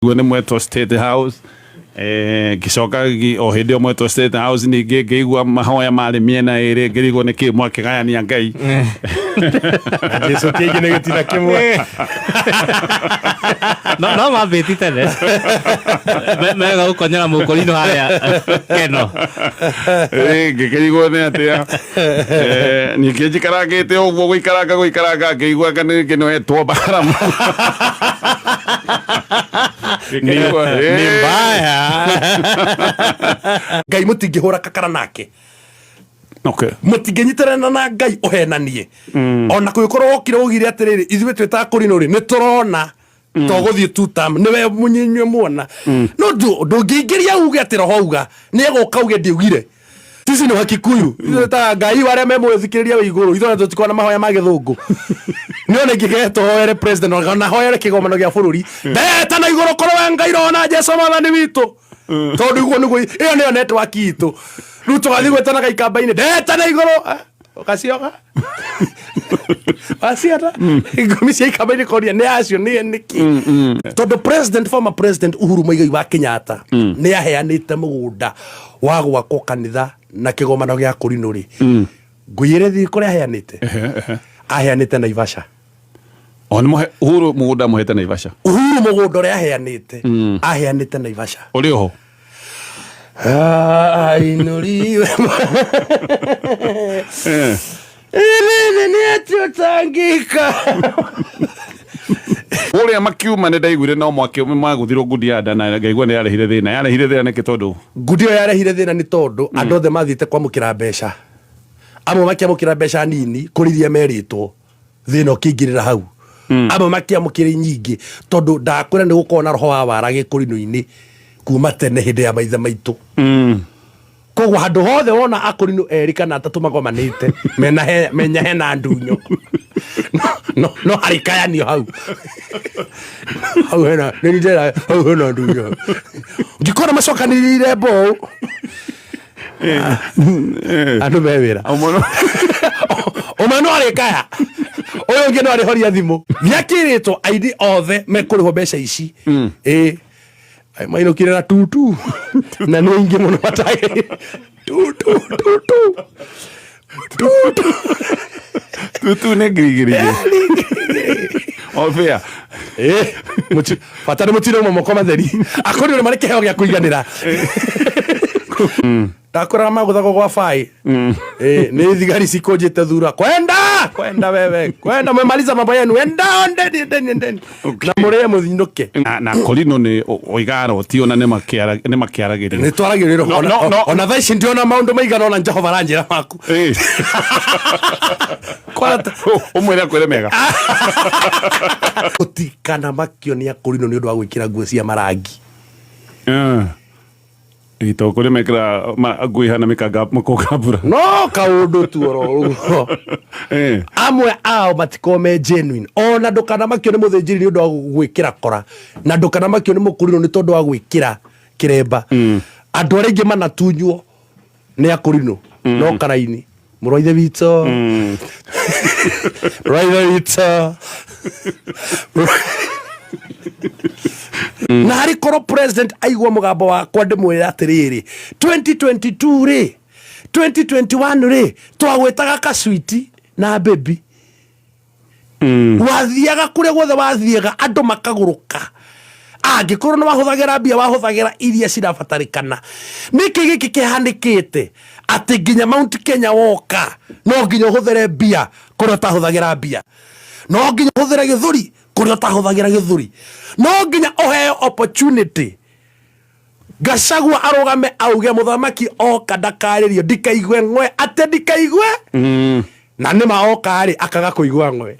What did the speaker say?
Guo nĩ mwetwo State House. Ngĩcoka o hĩndĩ ĩyo mwetwo State House, ningĩ ngĩigua mahoya marĩ mĩena ĩrĩ, ngĩrigwo nĩkĩ mwakĩgayania Ngai. Jesu kĩngĩ nĩ gĩtina kĩmwe. No mambĩti tene. Mega gũkonyera mũkũrinũ harĩa keno. Ngĩkĩrigwo nĩ atĩa. Ningĩ njikarangĩte ũguo gũikaranga gũikaranga, ngĩigua anga nĩngĩ nĩwetwo mbara. Ngĩkĩrigwo, Nĩ mbaya. Ngai mũtingĩhũra kakara nake. Mũtingĩnyitanĩra na Ngai ũhenanie. Ona kũngĩkorwo wokire ugire atĩrĩrĩ, ithuĩ twĩtaga kũrinũ rĩ, nĩ tũrona to gũthiĩ two term, nĩwe mũnyinyue muona. No ndũngĩingĩria uge atĩ roho uga, nĩ egũka uge ndiugire. Sisi ni Wakikuyu. Ithuĩ twĩtaga Ngai wa arĩa me muoyo thikĩrĩria wĩ igũrũ. Ithuĩ ona tũtikoragwo na mahoya ma gĩthũngũ. Nĩ ona ingĩgetwo hoere president ona hoere kĩgomano gĩa bũrũri. Ndetana igũrũ kũrĩ we Ngai roho na Jesu mwathani witũ. Tondũ ũguo nĩguo ĩyo nĩyo network itũ. Rĩu tũgathiĩ gwĩtanaga ikamba-inĩ, ndetana igũrũ. Ũgacioga. Waciona? Ngumi cia ikamba-inĩ koria nĩ acio nĩ nĩkĩ? Tondũ president, former president Uhuru Muigai wa Kenyatta nĩ aheanĩte mũgũnda wa gwakwo kanitha na kĩgomano gĩa kũrinũ rĩ. Ngũiyĩre thiĩ kũrĩa aheanĩte? Aheanĩte Naivasha. O nĩ mũhe Uhuru mũgũnda mũhete Naivasha. Uhuru mũgũnda ũrĩa aheanĩte, aheanĩte Naivasha. Ũrĩ oho? Ainũriwe. Nini nĩ atũtangĩka. Kũrĩa makiuma nĩ ndaiguire no mwaki magũthirwo ngundi ya nda na ngaigua nĩ yarehire thĩna. Yarehire thĩna nĩkĩ tondũ? Ngundi ĩyo yarehire thĩna nĩ tondũ andũ othe mathiĩte kwamũkĩra mbeca. Amwe makĩamũkĩra mbeca nini kũrĩ iria merĩtwo. Thĩna ũkĩingĩrĩra hau. Amwe makĩamũkĩra nyingĩ tondũ ndakwĩra nĩ gũkorwo na roho wa wara gĩkũrinũ-inĩ kuma tene hĩndĩ ya maithe maitũ. Koguo handũ hothe wona akũrinũ erĩ kana atatũ magomanĩte, mena he, menya hena ndunyo. No, no, no harĩ kayanio hau. Hau hena, nĩ ndĩra, hau hena ndunyo. Ngĩkora macokanĩrĩire mboũ. Andũ me wĩra. Ũmwe no arĩkaya, ũyũ ũngĩ no arĩhoria thimũ. Gĩakĩrĩtwo aini othe mekũrĩhwo mbeca ici. Ĩĩ. Mainũkire na tutu. Na nĩ aingĩ mũno matagĩrĩire. Tutu, tutu. Tutu. Tutu nĩ ngiri igĩrĩ igĩrĩ. O fair. Bata nĩ mũtino uma moko matheri. Akũrinũ nĩ marĩ kĩheo gĩa kũiganĩra. Ndakwĩraga magũthagwo gwa baĩ. Nĩ thigari cikũnjĩte thura. Kwenda, kwenda wewe. Kwenda mwemaliza mambo yenu. Enda, endeni, endeni, endeni. Na mũrĩe mũthinũke. Na kũrinũ nĩ oigaga roti ona nĩ makĩaragĩrio. Nĩ twaragĩrĩrwo. No, no, no. Ona thaa ici ndiona maũndũ maigana ona Jehova aranjĩra maku. Kwara Ũmwĩre akwĩre mega. Gũtikana makio nĩ akũrinũ nĩ ũndũ wa gwĩkĩra nguo cia marangi. Ito kũrĩa mekĩra nguo ihana mĩkanga mũkũnga mbura. No kaũndũ tu oro ũguo. Amwe ao matikorwo me genuine. Ona ndũkanamakio nĩ mũthĩnjĩri nĩ ũndũ wa gwĩkĩra kora, na ndũkanamakio nĩ mũkũrinũ nĩ tondũ wa gwĩkĩra kĩremba. Andũ arĩa aingĩ manatunywo nĩ akũrinũ no karaini. Mũrũ wa ithe witũ. Mũrũ wa ithe witũ. Na harĩ korwo president aigua mũgambo wakwa ndĩmwĩre atĩrĩrĩ, 2022 rĩ, 2021 rĩ, twagwĩtaga kaswiti na baby. Wathiaga kũrĩa guothe wathiaga andũ makagũrũka. Angĩkorwo nĩ wahũthagĩra mbia, wahũthagĩra iria cirabatarĩkana. Nĩkĩ gĩkĩ kĩhanĩkĩte atĩ nginya Mount Kenya woka no nginya ũhũthĩre mbia kũrĩa ũtahũthagĩra mbia, no nginya ũhũthĩre gĩthũri kũrĩa ũtahũthagĩra gĩthũri, no nginya ũheo opportunity. Gachagua arũgame auge mũthamaki oka ndakarĩrio, ndikaigue ng'we, atĩ ndikaigue. Na nĩma oka rĩ akaga kũigua ng'we.